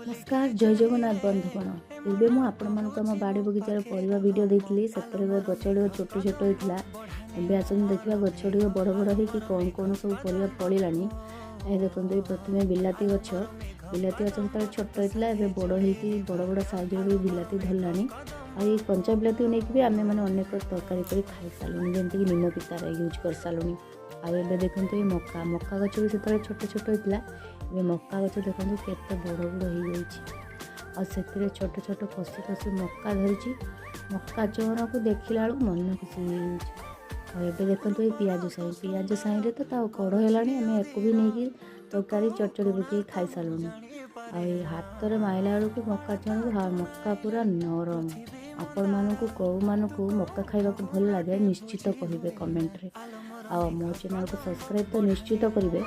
ନମସ୍କାର, ଜୟ ଜଗନ୍ନାଥ ବନ୍ଧୁଗଣ। ପୂର୍ବେ ମୁଁ ଆପଣମାନଙ୍କୁ ଆମ ବାଡ଼ି ବଗିଚାର ପରିବା ଭିଡ଼ିଓ ଦେଇଥିଲି। ସେତେବେଳେ ଗଛ ଗୁଡ଼ିକ ଛୋଟ ଛୋଟ ହେଇଥିଲା। ଏବେ ଆସନ୍ତୁ ଦେଖିବା ଗଛ ଗୁଡ଼ିକ ବଡ଼ ବଡ଼ ହେଇକି କ'ଣ କ'ଣ ସବୁ ପରିବା ଫଳିଲାଣି। ଏ ଦେଖନ୍ତୁ, ଏଇ ପ୍ରଥମେ ବିଲାତି ଗଛ। ବିଲାତି ଗଛ ସେତେବେଳେ ଛୋଟ ହେଇଥିଲା, ଏବେ ବଡ଼ ହେଇକି ବଡ଼ ବଡ଼ ସାଇଜ୍ର ବି ବିଲାତି ଧରିଲାଣି। ଆଉ ଏଇ କଞ୍ଚା ବିଲାତିକୁ ନେଇକି ବି ଆମେମାନେ ଅନେକ ତରକାରୀ କରି ଖାଇସାରିଲୁଣି, ଯେମିତିକି ନିମ ପିତାରେ ୟୁଜ୍ କରିସାରିଲୁଣି। ଆଉ ଏବେ ଦେଖନ୍ତୁ ଏଇ ମକା। ମକା ଗଛ ବି ସେତେବେଳେ ଛୋଟ ଛୋଟ ହେଇଥିଲା, ଏବେ ମକା ଗଛ ଦେଖନ୍ତୁ କେତେ ବଡ଼ ବଡ଼ ହେଇଯାଇଛି। ଆଉ ସେଥିରେ ଛୋଟ ଛୋଟ କଷି କଷି ମକା ଧରିଛି। ମକା ଚଅଣକୁ ଦେଖିଲା ବେଳକୁ ମନ ଖୁସି ହେଇଯାଉଛି। ଆଉ ଏବେ ଦେଖନ୍ତୁ ଏଇ ପିଆଜ ସାଇଁ। ପିଆଜ ସାଇଁରେ ତ ତା କଢ଼ ହେଲାଣି, ଆମେ ୟାକୁ ବି ନେଇକି ତରକାରୀ ଚଡ଼ଚଡ଼ି ପକେଇକି ଖାଇସାରିଲୁଣି। ଆଉ ଏଇ ହାତରେ ମାଇଲା ବେଳକୁ ମକା ଚଅଣକୁ ମକା ପୁରା ନରମ। ଆପଣମାନଙ୍କୁ କେଉଁମାନଙ୍କୁ ମକା ଖାଇବାକୁ ଭଲ ଲାଗେ, ନିଶ୍ଚିତ କହିବେ କମେଣ୍ଟରେ। ଆଉ ମୋ ଚ୍ୟାନେଲକୁ ସବସ୍କ୍ରାଇବ୍ ତ ନିଶ୍ଚିତ କରିବେ।